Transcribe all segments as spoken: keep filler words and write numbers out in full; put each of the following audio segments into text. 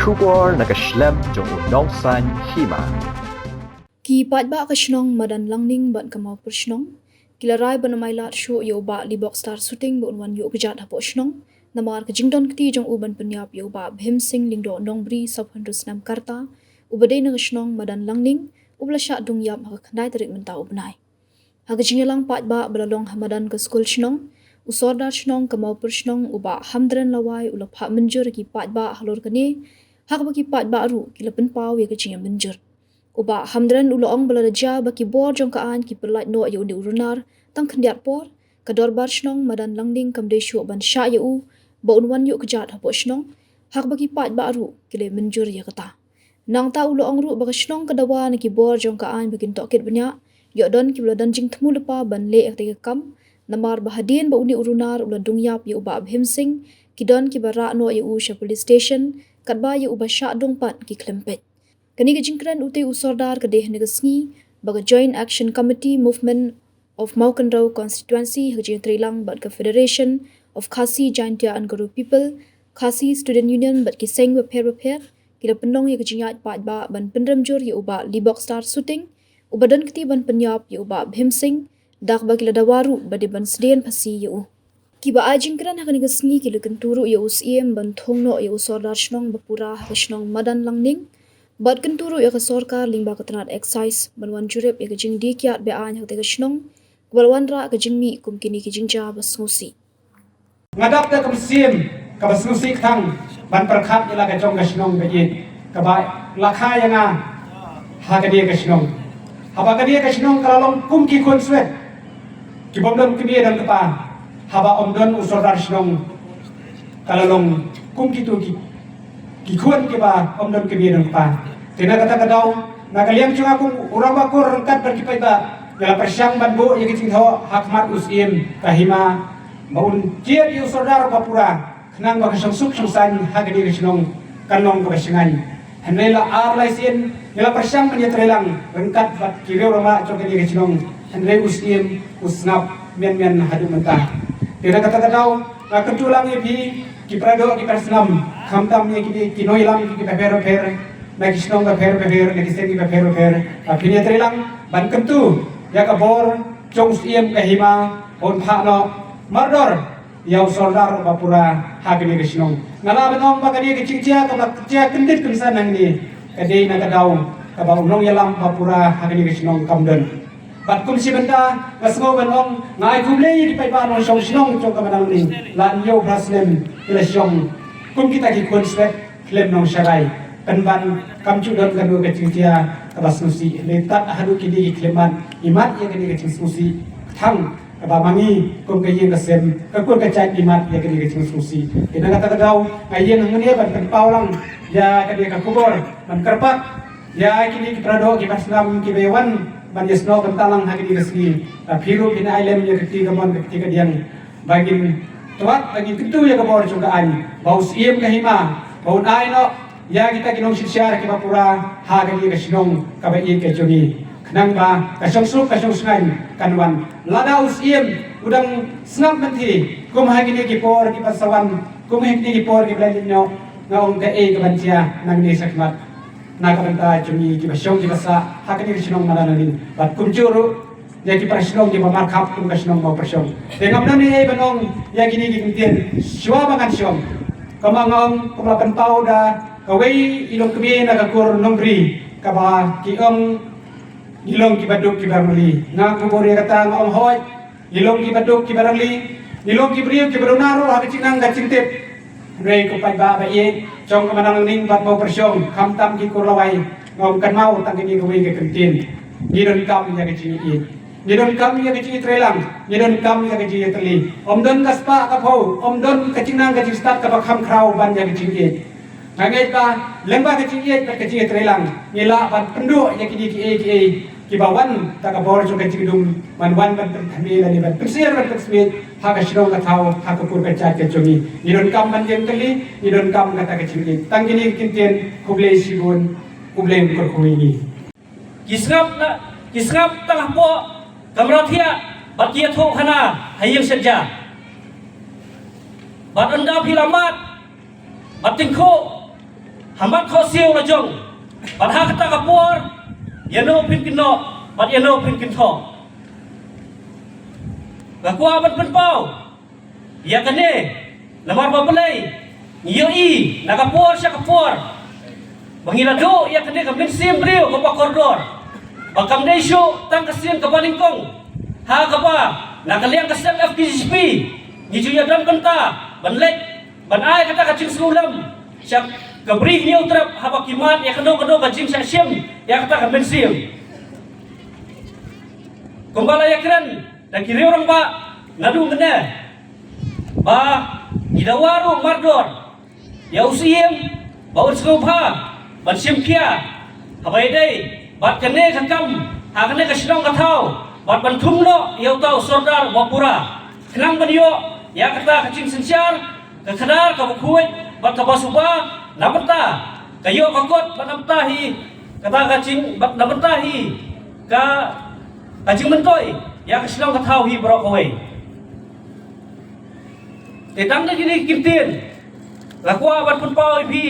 Khubor na ka shlem jong u Nongsaiñ Hima. Ki paidbah ka shnong Madan Langning bad ka Mawpyrshnong ki la rai ban ym ailad shuh ïa u Bah Libokstar Suting ba un wan ïuh kjat hapoh shnong, namar ka jingdon kti jong u ban pynïap ïa u Bah Bhim Sing Lyngdoh Nongbri, sawphew hynriew snem ka rta, uba dei na ka shnong Madan Langning, uba la shah dung ïap ha ka khyndai tarik mynta u bnai. Ha ka jingïalang paidbah ba la long ha madan ka skul shnong, u sordar shnong ka Mawpyrshnong u Bah Hamdren Lawai u la phah mynjur ïa ki paidbah halor kane, ha kaba ki paidbah ruh ki la pynpaw ïa ka jingïamynjur. U Bah Hamdren u la ong ba lada jia ba ki bor jong ka aiñ ki pyllait noh ïa une u runar tang khyndiat por, ka dorbar shnong Madan Langning kam dei shuh ban shah ïa u ba un wan ïuh kjat hapoh shnong, ha kaba ki paidbah ruh ki la mynjur ïa kata. Nangta u la ong ruh ba ka shnong ka dawa na ki bor jong ka aiñ ba kin tohkit bniah, ïoh don kiba la don jingthmu lypa ban leh ïa katei ka kam, namar ba hadien ba une u runar u la dung ïap ïa u Bah Bhim Sing, ki don kiba rah noh ïa u sha police station, katba ïa uba shah dung pat ki khlem peit. Kane ka jingkren utei u sordar ka dei ha kane ka sngi ba ka Joint Action Committee Movement of Mawkynrew Constituency ha ka jingïatreilang bad ka Federation of Khasi Jaintia and Garo People, Khasi Student Union bad ki seng bapher bapher ki la pynlong ïa ka jingïaid paidbah ban pynrem jur ïa u Bah Libokstar Suting, uba don kti ban pynïap ïa u Bah Bhim Sing, da kaba ki la dawa ruh ba dei ban sdien phasi ïa u. Kiba ai jingkren ha kane ka sngi ki la kyntu ruh ïa u Syiem ban thung noh ïa u sordar shnong ba pura ha ka shnong Madan Langning, bad kyntu ruh ïa ka sorkar lyngba ka tnat Excise ban wan jurip ïa ka jingdie kiad be-aiñ ha katei ka shnong, kaba la wanrah ka jingmih kum kine ki jingjia ba sngewsih. Nga dap da ka mynsiem kaba sngewsih kthang ban pyrkhat ïa la ka jong ka shnong ba ïeit kaba la kha ïa nga ha kane ka shnong. Haba kane ka shnong ka la long kum ki khun swet ki bym don kmie don kpa, haba ym don u sordar shnong ka la long kum kitu ki, ki khun kiba ym don kmie don kpa. Te na kata ka daw, na ka liang jong nga kum u rangbah kur ryngkat bad ki paidbah, nga la pyrshang ban buh ïa ki jingthoh ha khmat u Syiem ka hima ba un jied ïa u sordar ba pura, khnang ba ka shongsuk shongsaiñ ha kane ka shnong kan long kaba shngaiñ. Hynrei la ar lai sien nga la pyrshang ban ïatreilang ryngkat bad ki riew rangbah jong kane ka shnong, hynrei u Syiem u sngap mian mian haduh mynta. Te na kata ka daw nga kyntu lang ïa phi ki para doh ki para snam, khamtam ïa kine ki nongïalam ki bapher bapher, na ki shnong bapher bapher, na ki seng ki bapher bapher, ba phin ïatreilang ban kyntu ïa ka bor jong u Syiem ka hima ba un phah noh mardor ïa u sordar ba pura ha kane ka shnong. Nga lah ban ong ba kane ka jingjia kaba jia kyndit kynsan hangne ka dei na ka daw kaba u nongïalam ba pura ha kane ka shnong kam don. Bad kum shi bynta nga sngew ban ong, nga ai khublei ïa ki paidbah nongshong shnong jong ka Madan Langning, la hynñiew phra snem ki la shong kum kita ki khun swet khlem nongsharai. Pynban kam ju don kano ka jingjia kaba sngewsih, hynrei tad haduh kine ki khlem mad, imat ïa kane ka jingsngewsih kthang kaba ma ngi kum ka ïing ka sem, ka kur ka jait, imat ïa kane ka jingsngewsih. Te na kata ka daw nga ïeng hangne ban pynpaw lang ïa kane ka khubor, ban kyrpad ïa kine ki para doh ki para snam kiba ïa wan ban ïasnoh bynta lang ha kane ka sngi. Ba phi ruh phin ai lem ïa ka kti kamon ka kti kadiang, ba ngin twad, ba ngin kyntu ïa ka bor jong ka aiñ, ba u Syiem ka hima ba un ai noh ïa kita ki nongsynshar kiba pura ha kane ka shnong kaba ïeit ka jong ngi, khnang ba ka shongsuk ka shongshngaiñ kan wan. Lada u Syiem u dang sngap mynthi kum ha kine ki por kiba sa wan, kum ha kine ki por kiba la leit noh, nga ong kaei kaban jia nangne shakhmat na ka bynta jong ngi kiba shong kiba sah ha kane ka shnong Madan Langning. Bad kumjuh ruh ïa ki para shnong kiba markhap kum ka shnong Mawpyrshong. Te ngam don ei ei ban ong ïa kine ki kyntien shuwa ba ngan shong. Kumba nga ong, kumba la pynpaw da kawei i longkmie na ka kur Nongbri kaba ki ong, ngi long kiba duk kiba rangli. Nga khubor ïa kata nga ong hooid, ngi long kiba duk kiba rangli, ngi long ki briew kiba duna ruh ha ka jingnang ka jingtip. Hynrei ko paidbah ba ïeit jong ka Madan Langning bad Mawpyrshong, khamtam ki kur lawei, nga ong kynmaw tang kane kawei ka kyntien. Ngi donkam ïa ka jingïeit, ngi donkam ïa ka jingïatreilang, ngi donkam ïa ka jingïatylli. Ym don ka spah ka phew, ym don ka jingnang ka jingstad kaba kham khraw ban ïa ka jingïeit. Nga ngeit ba lyngba ka jingïeit bad ka jingïatreilang ngi lah ban pynduh ïa kine kiei kiei kiba wan da ka bor jong ka jingdum, ban wan ban pynthymmai lane ban pynsyier ban pynsmiej ha ka shnong ka thaw, ha ka kur ka jait ka jong ngi. Ngi donkam ban ïeng tylli, ngi donkam kata ka jingïeit. Tang kine ki kyntien, khublei shibun, U Blei un kyrkhu ïa ngi. Ki sngap na, ki sngap tang hapoh kamra thiah bad ki ïathuh khana ha ïing shetja. Bad ynda phi la mad bad tyngkhuh ha mat khohsiew la jong, bad ha kata ka por ïa no phin kynnoh bad ïa no phin kynthoh. Nga kwah ban pynpaw ïa kane namar ba balei ngi ïohi na ka por sha ka por ba ngi la duh ïa kane ka mynsiem briew kaba kordor, ba kam dei shuh tang ka sien kaba nyngkong ha kaba na ka liang ka seng F K J G P ngi ju ïa don bynta ban leit ban ai kata ka jingsngewlem sha ka Bri Hynñiewtrep haba ki mad ïa kano kano ka jingshah shim ïa kata ka mynsiem. Kumba la ïakren da ki riew rangbah naduh mynne ba ngi dawa ruh mardor ïa u Syiem ba un sngewbha ban shim khia haba ïadei bad kane ka kam ha kane ka shnong ka thaw, bad ban thung noh ïa uta u sordar ba pura khnang ban ïoh ïa kata ka jingsynshar ka khadar kaba khuid bad kaba suba na bynta ka ïoh ka kot bad na bynta hi kata ka jing bad na bynta hi ka ka jingmyntoi ïa ka shnong ka thaw hi baroh kawei. Te tang da kine ki kyntien nga kwah ban pynpaw ïa phi,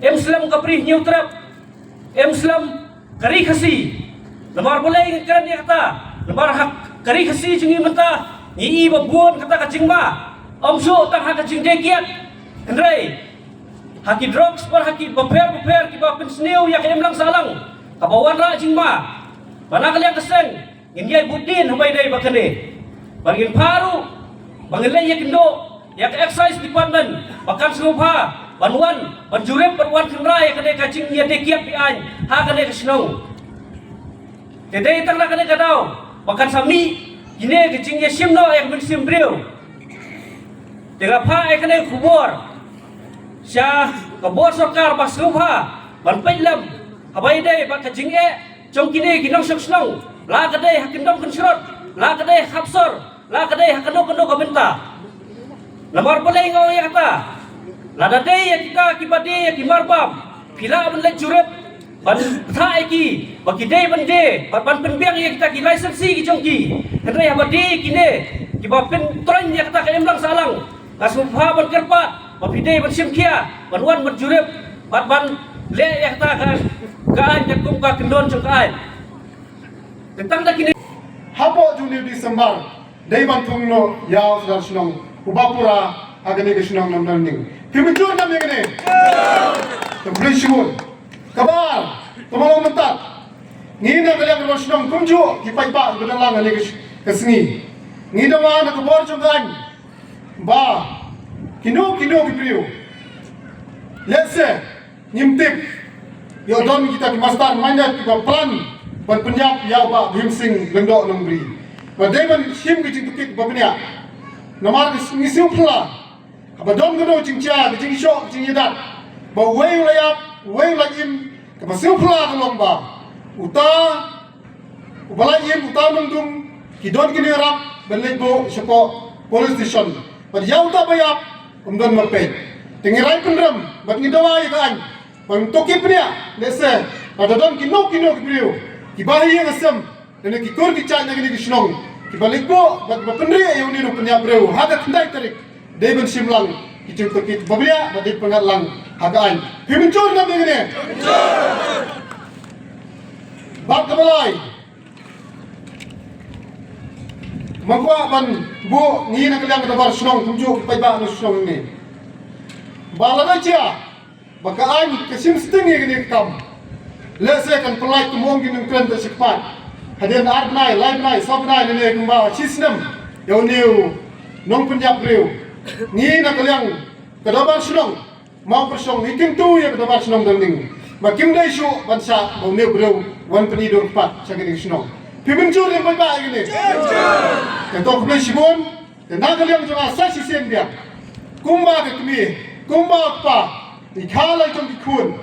em slem ka Bri Hynñiewtrep, em slem ka Ri Khasi. Namar balei ngi kren ïa kata? Namar ha ka Ri Khasi jong ngi mynta ngi i ba bun kata ka jingma, ym shuh tang ha ka jingdie kiad, hynrei ha ki drugs bad ha ki bapher bapher kiba pynsniew ïa ka imlang sahlang kaba wanrah jingma. Ba na ka liang ka seng ngin ïai bud dien haba ïadei bad kane. Ba ngin phah ruh ba ngin leit ïakynduh ïa ka excise department ba kan sngewbha ban wan ban jurip ban wan kynra ïa kane ka jingïadie kiad be-aiñ ha kane ka shnong. Te dei tang na kane ka daw ba kan sa mih kine ka jingïashim noh ïa ka mynsiem briew. Te nga phah ïa kane ka khubor sha ka bor sorkar ba sngewbha ban peit lem haba ïadei bad ka jingeh jong kine ki nongshong shnong, la ka dei ha kyndong kynshrot, la ka dei ha khapsor, la ka dei ha kano kano ka bynta. Namar balei nga ong ïa kata? Lada dei ïa kita kiba die ïa ki marbam, phi lah ban leit jurip ban thah ïa ki ba ki dei ban die bad ban pynbiang ïa kita ki license ki jong ki. Hynrei haba die ïa kine kiba pyntroiñ ïa kata ka imlang sahlang, nga sngewbha ban kyrpad ba phi dei ban shim khia ban wan ban jurip bad ban leh ïa kata ka, ka aiñ katkum ka kyndon jong ka aiñ. Te tang da kine hapoh jong u December dei ban thung noh ïa u sordar shnong uba pura ha kane ka shnong Nongdalning. Phi mynjur nam ïa kane? Te khublei shibun. Kaba ar, kaba long mynta, ngi na ka liang ka dorbar shnong kumjuh ki paidbah kiba don lang ha kane ka sh-, ka sngi, ngi dawa na ka bor jong ka aiñ ba kino kino ki briew, let's say, ngim tip, ïoh don kita ki mastermind kiba plan ban pynïap ïa u Bah Bhim Singh Lyngdoh Nongbri. Ba dei ban shim ki jingtohkit ba bniah. Namar ngi sngewphylla haba don kano jingjia, ka jingshoh, ka jingïadat, ba uwei u la ïap, uwei u la im, kaba sngewphylla ka long ba uta uba la im, uta u nongdum, ki don kine rap ban leit buh shapoh police station. Bad ïa uta ba ïap ym don marpeit. Te ngi rai pynrem bad ngi dawa ïa ka aiñ ba ngin tohkit bniah, lehse lada don kino kino ki briew kiba ha ïing ha sem lane ki kur ki jait na kine ki shnong kiba leit buh bad kiba pynrieh ïa une u nongpynïap briew ha ka khyndai tarik, dei ban shim lang ki jingtohkit ba bniah bad dei pyngngad lang ha ka aiñ. Phi mynjur nam ïa kane? Bad kaba lai, nga kwah ban buh ngi na ka liang ka dorbar shnong kumjuh ki paidbah na shnong ne, ba lada jia ba ka aiñ ka shim sting ïa kane ka kam, lehse kan pyllait, kumba ong ki nongkren, te sha khmat, hadien ar bnai, lai bnai, saw bnai, lane kumba shi snem ïa une u nongpynïap briew, ngi na ka liang ka dorbar shnong Mawpyrshong ngi kyntu ïa ka dorbar shnong Dalning ba kim dei shuh ban shah ba une u briew wan pyni dur kpat sha kane ka shnong. Phi mynjur ne em paidbah ïa kane? Te to khublei shibun. Te na ka liang jong nga sa shisien biang, kumba ka kmie, kumba u kpa, ngi kha la jong ki khun,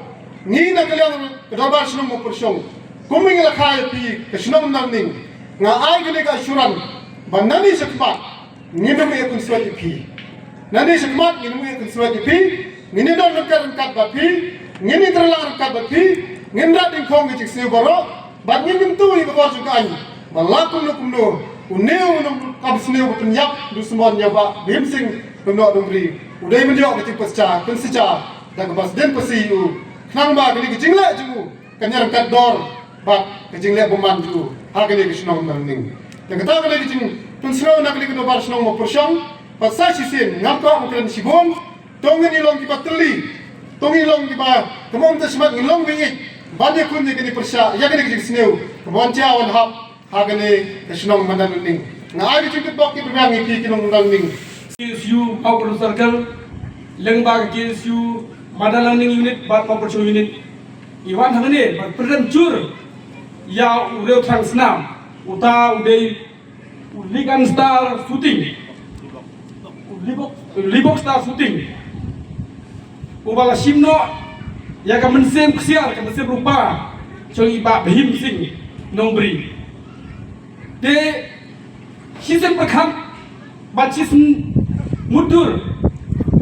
ngi na ka liang ka dorbar shnong Mawpyrshong, kumba ngi la kha ïa phi ka shnong Dalning, nga ai kane ka assurance ba nangne shakhmat ngin ym ïakynsuid ïa phi. Nangne shakhmat ngin ym ïakynsuid ïa phi. Ngin ïadon ryngkat ryngkat bad phi. Ngin ïatreilang ryngkat bad phi. Ngin rat dyngkhong ka jingsniew baroh. Bad ngin kyntu ïa ka bor jong ka aiñ ba la kumno kumno une u nongkam sniew ba pynïap dusmon ïa u Bah Bhim Singh Lyngdoh Nongbri u dei ban ïoh ka jingpynshisha, pynshai da kaba sdien pasi ïa u Khnang ba kane ka jingleh jong u kan ïaryngkat dor bad ka jingleh bymman jong u ha kane ka shnong Madalang Ning. Te kata kane ka jingpynsngew na kane ka dorbar shnong Mawpyrshong, bad sa shisien ngam kwah ban kren shibun. To ngin ïa long kiba tylli, to ngin ïa long kiba, kumno te shimet ngin long ba ïeit ban ïakhun ïa kane pyrshah, ïa kane ka jingsngew kaba wan jia wan hap ha kane ka shnong Madalang Ning. Nga ai ka jingkyrpad ki pyrshang ïa ki ki nong Madalang Ning. K S U Mawkyrwat Circle, lyngba ka K S U Madalang Ning Unit bad Mawpyrshong Unit, i wan hangne ban pyndem jur ïa u Riew Thrang Snam, uta u dei u Ligan Star Shooting, u Libok, u Libok Star Shooting, uba la shim noh ïa ka mynsiem ksiar, ka mynsiem rupa jong i Bah Bhim Singh Nongbri. Te shisien pyrkhat bad shisien mutdur,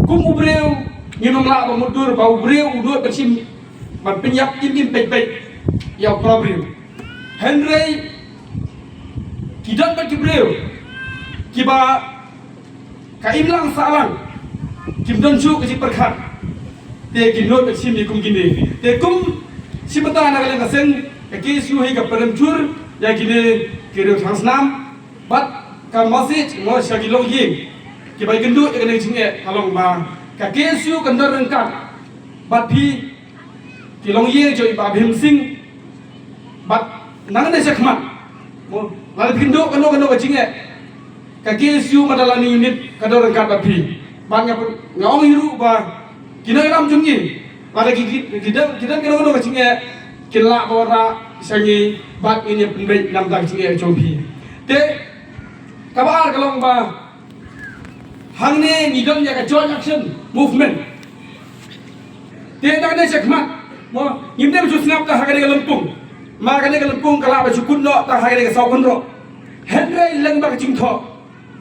kum u briew ngim lah ban mutdur ba u briew u dei ban shim ban pynïap im im peit peit ïa u para briew. Hynrei ki don bad ki briew kiba ka imlang sahlang kim don shuh ka jingpyrkhat. Te ki nud bad shim ïa kum kine. Te kum shi mynta na ka liang ka seng ka K S U hi ka pyndem jur ïa kine ki Riew Thrang Snam. Bad ka message mo sha ki longïing kiba ïakynduh ïa kane ka jingeh ka long ba ka K S U kan don ryngkat bad phi ki longïing jong i Bah Bhim Singh. Bad nangne shakhmat, mo, lada phi kynduh kano kano ka jingeh, ka K S U Madalang Ning Unit ka don ryngkat bad phi. Bad nga, nga ong hi ruh ba ki nongïalam jong ngi, lada ki, ki, ki don, ki don kano kano ka jingeh, kin lah ban wanrah sha ngi bad ngin ïa pynbeit na ka bynta ka jingeh jong phi. Te kaba ar ka long ba hangne ngi don ïa ka Joint Action Movement. Te nangne shakhmat, mo, ngim dei ban shu sngap tang ha kane ka lympung. Ma kane ka lympung ka lah ban shu kut noh tang ha kane ka saw kynroh. Hynrei lyngba ka jingthoh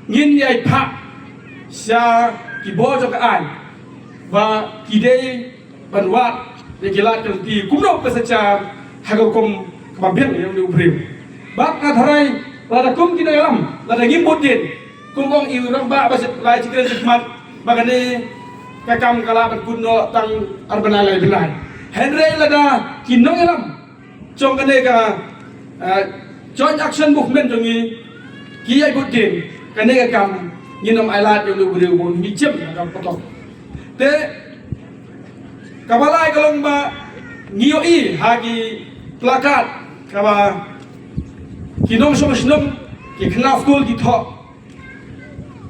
ngin ïai phah sha ki bor jong ka aiñ ba ki dei ban wad ïa ki lad ki lynti kumno ban synshar ha ka rukom kaba biang ïa une u briew. Bad nga tharai lada kum ki nongïalam, lada ngim bud dien, kum ong i rangbah ba shu lai jingkren shakhmat ba kane ka kam ka lah ban kut noh tang ar bnai lai bnai. Hynrei lada ki nongïalam jong kane ka, eh, Joint Action Movement jong ngi ki ïai bud dien, kane ka kam ngin ym ai lad ïa une u briew ban mih jem ha ka patok. Te kaba lai ka long ba ngi ïohi ha ki placard kaba ki nongshong shnong, ki khynnah skul ki thoh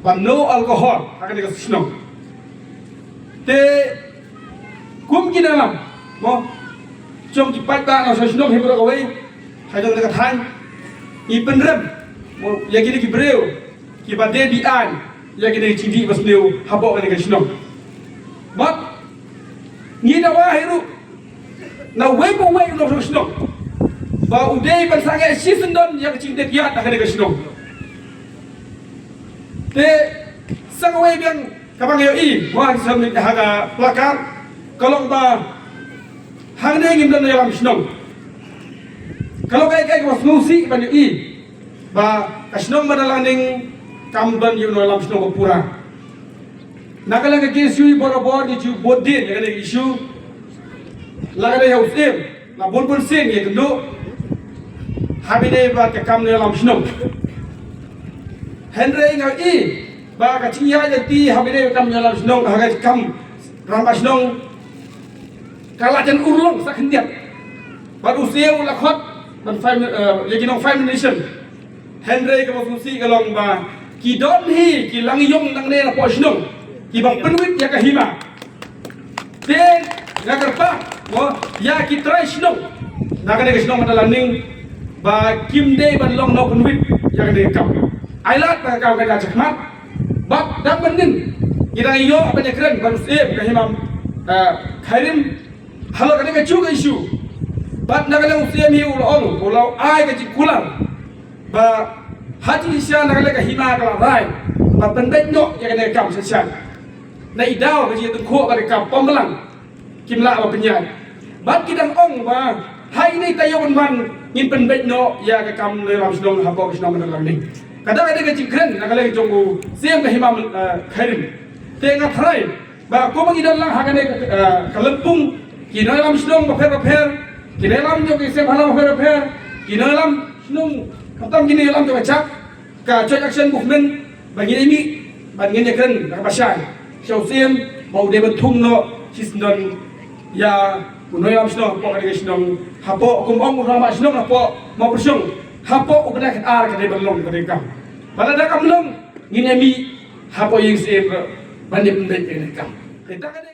ba no alcohol ha kane ka shnong. Te kum ki nongïalam, mo, jong ki paidbah nongshong shnong hi baroh kawei ha jong ka thaiñ, ngi pynrem, mo, ïa kine ki briew kiba dei ban aiñ ïa kine ki jingdih basniew hapoh kane ka shnong. Bad ngi dawa hi ruh na uwei pa uwei u nongshong shnong ba u dei ban sangeh shisyndon ïa ka jingdei kiad ha kane ka shnong. Te sa kawei biang kaba ngi ïohi, mo, ha ka placard ka long ba hangne ngim don nongïalam shnong. Ka long kaei kaei kaba sngewsih ban ïohi ba ka shnong Madalang Ning kam don ïa u nongïalam shnong ba pura. Na ka liang ka K S U hi borabor ngi ju bud dien ïa kane ka issue. La ka dei ha u Syiem, la bun bun sien ngi ïakynduh ha ba ïadei bad ka kam nongïalam shnong. Hynrei nga ïohi ba ka jingïaid lynti ha ba ïadei bad ka kam nongïalam shnong, ha ka kam rangbah shnong, ka la jan urlong sa khyndiat. Bad u Syiem u la khot ban five, eh, ïa ki nong Five Nation. Hynrei kaba sngewsih ka long ba ki don hi ki langïong nangne napoh shnong kiba pynwit ïa ka hima. Te nga kyrpad, mo, ïa ki trai shnong na kane ka shnong Madalang Ning ba kim dei ban long nongpynwit ïa kane ka kam. Ai lad ba ka kam ka shah khmat. Bad dang mynnin ngi dang ïoh ban ïakren bad u Syiem ka hima, eh, Khyrim halor kane kajuh ka issue. Bad na ka liang u Syiem hi u la ong, u la ai ka jingkular ba ha jingshisha na ka liang ka hima ka la rai ban pynbeit noh ïa kane ka kam shisha. Na i daw ka jingïatyngkhuh bad ka kam pom balang kim lah ban pynïaid. Bad ki dang ong ba ha ine i taïew ban wan ngin pynbeit noh ïa ka kam nongïalam shnong hapoh ka shnong Madalang Ning. Kata ka dei ka jingkren na ka liang jong u Syiem ka hima, eh, Khyrim. Te nga tharai ba kumba ngi don lang ha kane ka, eh, ka lympung Ki nongïalam shnong bapher bapher, ki nongïalam jong ki seng bhalang bapher bapher, ki nongïalam shnong, khamtam ki nongïalam jong ka jak, ka Joint Action Movement, ba ngin ïa mih, ba ngin ïa kren da kaba shai sha u Syiem, ba u dei ban thung noh shisyndon ïa u nongïalam shnong hapoh kane ka shnong, hapoh, kum ong u rangbah shnong hapoh Mawpyrshong, hapoh u bnai khatar ka dei ban long kane ka kam. Ba lada kam long, ngin ïa mih hapoh ïing Syiem ruh ban ïa pynbeit ïa kane ka kam. Te da kane